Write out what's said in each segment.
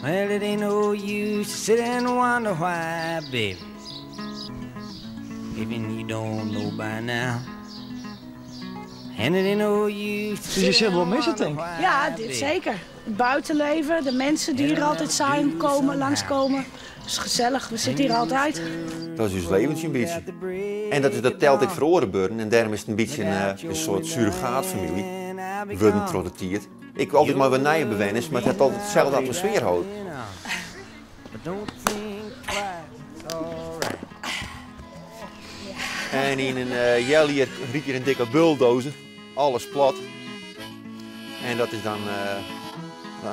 Well, it ain't no use to sit and wonder why, baby. If you don't know by now. And it ain't no use to Dus je zult wel missen, denk ik. Ja, dit zeker. Het buitenleven, de mensen die hier altijd zijn, komen, langskomen. Het is gezellig, we zitten hier altijd. Dat is dus levensje een beetje. En dat, is, dat telt ik verloren worden. En daarom is het een beetje een soort surrogaatfamilie. Worden trottetierd. Ik wil altijd maar weer nieuwe bewoners, maar het heeft altijd dezelfde atmosfeer houden. En in een uh, hier riet hier een dikke bulldozer. Alles plat. En dat is dan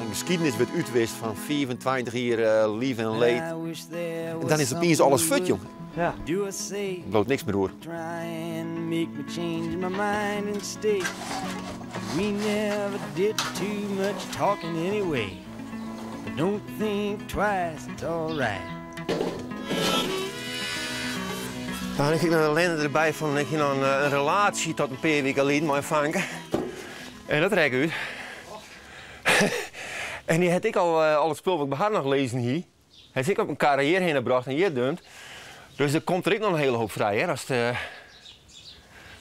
een geschiedenis werd uitwist van 24 jaar lief en leed. En dan is opeens alles fut, jong. Ja. Er loopt niks meer door. We never did too much talking anyway. But don't think twice, it's alright. Nou, ik ging naar de ellende erbij van ik ging een, een relatie tot een paar weken geleden met Fanke. En dat rek uit. En die had ik al, al het spul wat ik bij haar nog lezen hier. Hij is ik op een carrière heen gebracht en hier dumpt. Dus er komt er ook nog een hele hoop vrij. Hè, als het,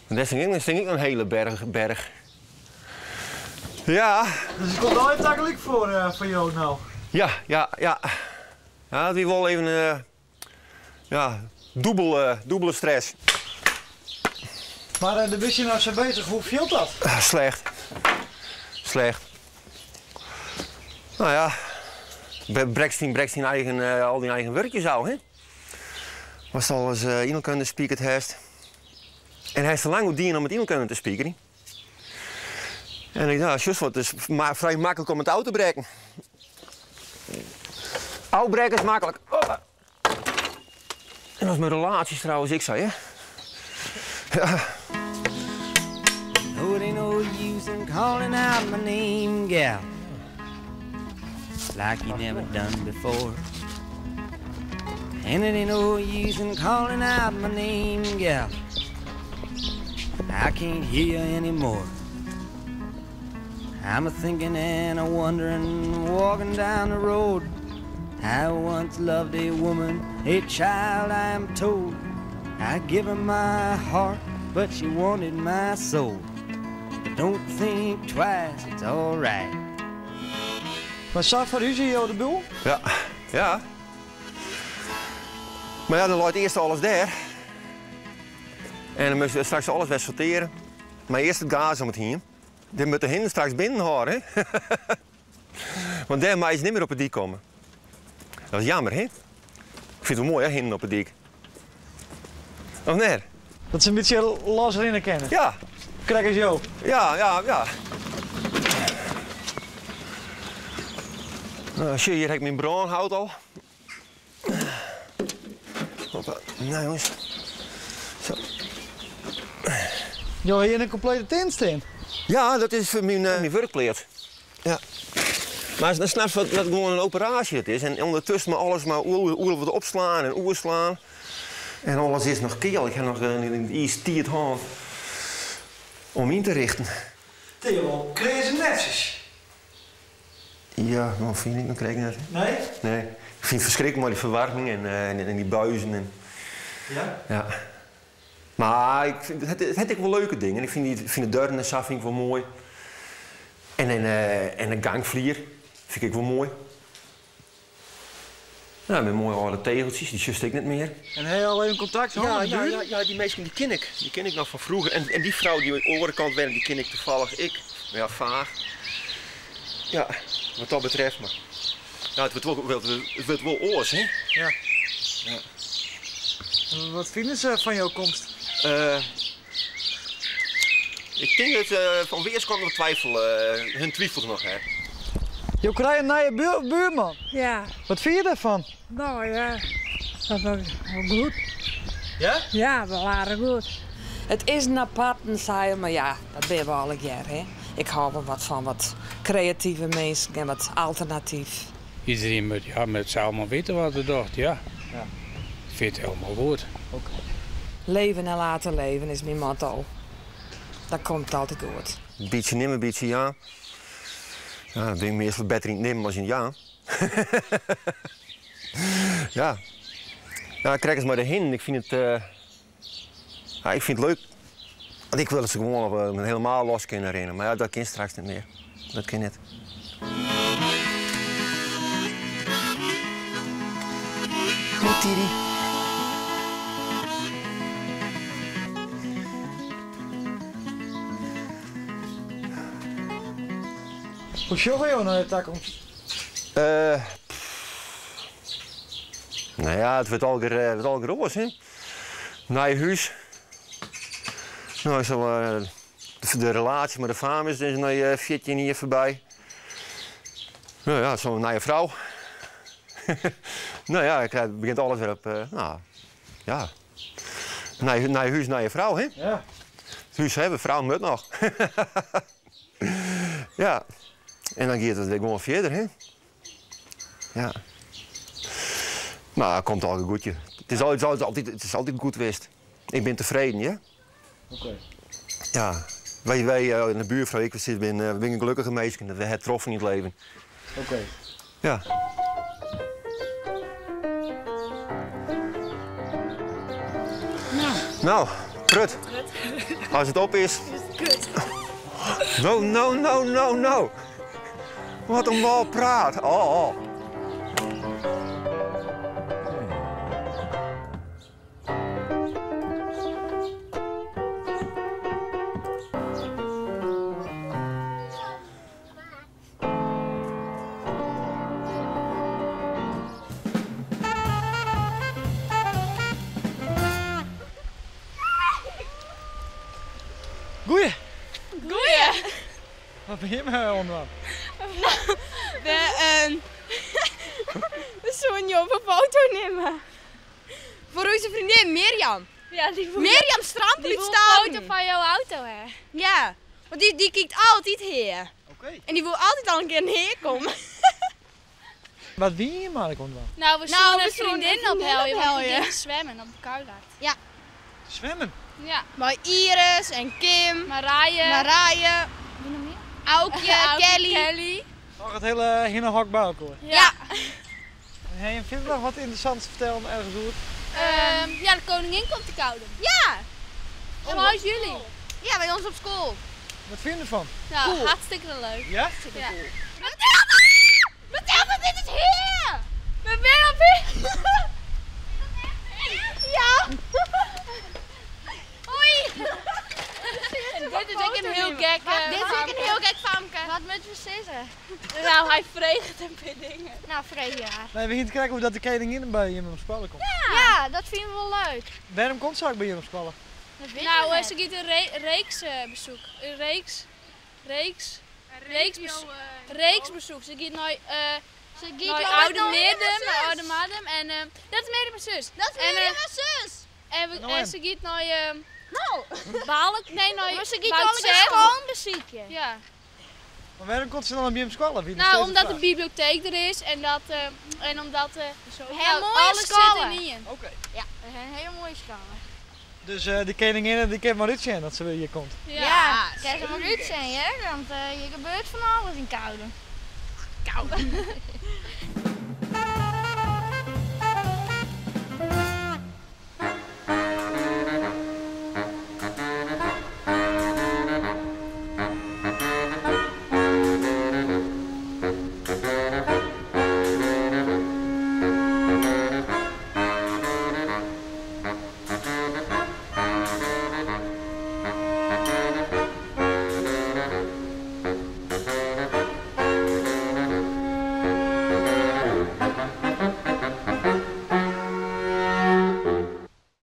dat is denk ik nog een hele berg. Ja. Dus het komt nooit eigenlijk voor jou nou? Ja, ja, ja. Ja, die wil even, ja, dubbele stress. Maar de wist je nou zo bezig, hoe viel dat? Slecht. Slecht. Nou ja, brekt zijn eigen, al die eigen werkjes al, hè? Was al eens in kunnen spiekerd heeft. En hij is te lang op dien om het in kunnen te spiekeren. En ik dacht, just wat, het is maar vrij makkelijk om het auto te breken. Oudbreken is makkelijk. Hoppa. En dat is mijn relaties trouwens, ik zei, hè? Ja. Oh, it ain't no use in calling out my name, gal. Like you never done before. And it ain't no use in calling out my name, gal. I can't hear you anymore. I'm a thinking and a wondering, walking down the road. I once loved a woman, a child, I am told. I give her my heart, but she wanted my soul. But don't think twice, it's all right. Maar zat voor u zie je de boel? Ja, ja. Maar ja, dan loopt eerst alles daar. En dan moet je straks alles weer sorteren. Maar eerst het gas om het heen. Die moet de hinden straks binnenhouden, hè? Want daar mag je niet meer op het dik komen. Dat is jammer, hè? Ik vind het wel mooi, hè, hinden op het dik. Of nee? Dat ze een beetje los erin kennen. Ja. Krijg eens jou. Ja, ja, ja. Nou, zie je, hier heb ik mijn brandhout al. Hoppa. Nou jongens. Zo. Jo, hier een complete tent staan. Ja, dat is voor mijn werkpleet. Ja. Maar dan snap je dat het gewoon een operatie het is. En ondertussen maar alles maar oer wat opslaan en oerslaan. En alles is nog keel. Ik heb nog een ijs hand om in te richten. Theo, krijg je netjes? Ja, nou vind ik, dan krijg ik net. Nee? Nee. Ik vind het verschrikkelijk maar die verwarming en die buizen. En... Ja? Ja. Maar ik vind, het het ook wel leuke dingen. Ik vind de deuren en zo vind ik wel mooi. En een gangvlier vind ik wel mooi. Nou, met mooie oude tegeltjes, die just ik niet meer. En heb je al even contact gehad Ja, met de ja, buren? ja, ja, die mensen die ken ik. Die ken ik nog van vroeger. En die vrouw die aan de andere kant werkt, die ken ik toevallig. Ik, ja, vaag. Ja, wat dat betreft, maar. Ja, het wordt wel, het wordt wel oors, hè? Ja. Ja. Wat vinden ze van jouw komst? Ik denk dat van weerskanten nog twijfel, hun twijfelt nog, hè. Je krijgt een nieuwe buurman. Ja. Wat vind je daarvan? Nou ja, dat was wel goed. Ja? Ja, we waren goed. Het is een aparte saai, maar ja, dat ben we al een jaar, hè. Ik hou wel wat van wat creatieve mensen en wat alternatief. Iedereen moet, ja, met z'n allemaal weten wat het dacht, ja. Ja. Ik vind het helemaal goed. Oké. Leven en laten leven is mijn motto. Dat komt altijd goed. Een beetje nemen, een beetje ja. Ja, dan ben ik meestal beter in het nemen als in ja. Ja. Ja, krekt as mei de hinnen. Ik fyn it, ja, ik fyn it leuk. Want ik wil se gewoan op, helemaal los kinne rinne. Mar ja, dat kin straks net mear. Dat kin net. Hoi Tiri. Hoe sjogge jo nei de takomst? Uh, nou ja, it wurdt al oars, hè. Nij hús. No, is al, de relaasje mei de faam is dus nei 14 jier foarby. No ja, sa'n nije frou. No ja, it begjint alles wer op, no, ja. Nij hús, nije frou, hè? Ja. It hús hawwe, frou moat noch. Ja. En dan giet it wer gewoan fierder, hè? Ja. Mar it komt allegear goed. It is altyd, it is altyd goed west. Ik bin tefreden, ja. Oké. Ja. Wy, wy de buorfrou, ik we binne gelokkige minsken. We ha troffen yn it leven. Oké. Ja. Nou, prut. As it op is. Kut. No, no, no, no, no. Wat in mâl praat. Oh, oh. Goeie. Goeie. Wat bin jim oan it dwaan? We, we soene jo op in foto nimme. Foar ús freondin Mirjam. Ja, dy wol, Mirjam Strampel dy út wol in Staden. foto fan jo auto ha. Ja, want dy kykt altyd hjir. Oké. En dy wol altyd al in kear hjir komme. Wat wie jim eigentlik oan it dwaan? Nou, we Nou, soene we in soene freondin in freondin ophelje, want we ophelje. gean swimmen op de Kuilart. Ja. Swimmen? Ja. Mei Iris en Kim, Marije. Marije, Wie noch mear? Aukje, Aukje, Kelly. Kelly. Noch it hiele hinnehok by elkoar. Ja. En ha jim fierder noch wat ynteressants te fertellen ergens oer? Ja, de koningin komt te Koudum. Ja. En hoe is jullie? Ja, by ons op skoalle. Wat fyn je derfan? Nou, Cool. hartstikke leuk. Ja? Ja. Mathilde! Mathilde, dit is hier! We binne op hier. Ja! Hoi! Dit is ek in hiel gek. Dit is ek in hiel gek famke. Wat moatte we sizze? Nou, hy freget in pear dingen. Nou, freegje har. Nee, we hiene te krekt oer dat de koningin by jim op skoalle komt. Ja, dat fine we wol leuk. Wêrom komt se ek by jim op skoalle? Dat witte Nou, we net. se giet in reeks besoek. In reeks, reeks, reeksbezoek. Reeksbezoek. Se giet nei, Ze giet nei nei Oude naar Meerdum, mijn nei zus. Oude Madum en dat is Mirjam haar zus. Dat is En, Mirjam haar zus. En, Nou, en en? se giet nei Nou. Balk, nee, nei Maar ze giet Woud al een Zet. schoon bezoekje. Ja. Maar waarom komt ze dan op jim skoalle? Wie nog Nou, steeds omdat de de vraag. bibliotheek er is en dat en omdat zo. Heel Nou, mooie alles zit scholen. er niet in. Oké. Ja, we hebben een hele mooie scholen. Dus de koningin die kan maar uit zijn dat ze weer hier komt. Ja. Ja, kan ze maar uit zijn, hè? Want hier gebeurt van alles in Koudum. Koudum.